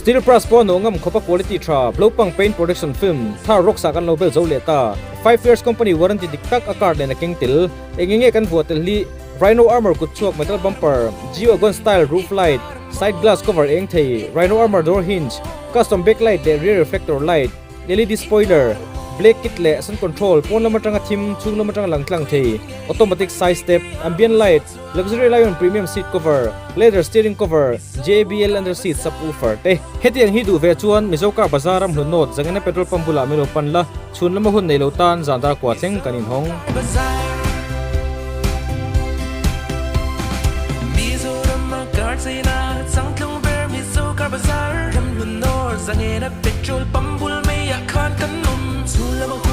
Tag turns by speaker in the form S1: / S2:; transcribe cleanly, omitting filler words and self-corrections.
S1: Steel brass pawh nawh ngam khawpa quality tha Blopang paint protection film thar rock sah kan lo bel zo leh ta. 5 years company warranty dik tak a card nen a keng tel. Eng enge kan vuah tel hi Rhino armor kut chhuak metal bumper, G-wagon style roof light, side glass cover eng thei, Rhino armor door hinge, custom back light leh rear reflector light, LED spoiler, black kit leh sun control, pawn lam atanga thim, chhung lam atanga lang tlang thei, automatic side step, ambient light, Luxury Lion premium seat cover, leather steering cover, JBL under seat subwoofer te. Hetiang hi duh ve chuan Mizo car bazar ram hlun nawt Zangena petrol pump bulah min lo pan la, chhun lama hun nei lo tan zan dar kua thleng kan inhawng.
S2: Mizoram a car cheina changtlung ber Mizo car bazar ram hlun nawt Zangena petrol pump bul meiah khan kan awm chhun lama hun.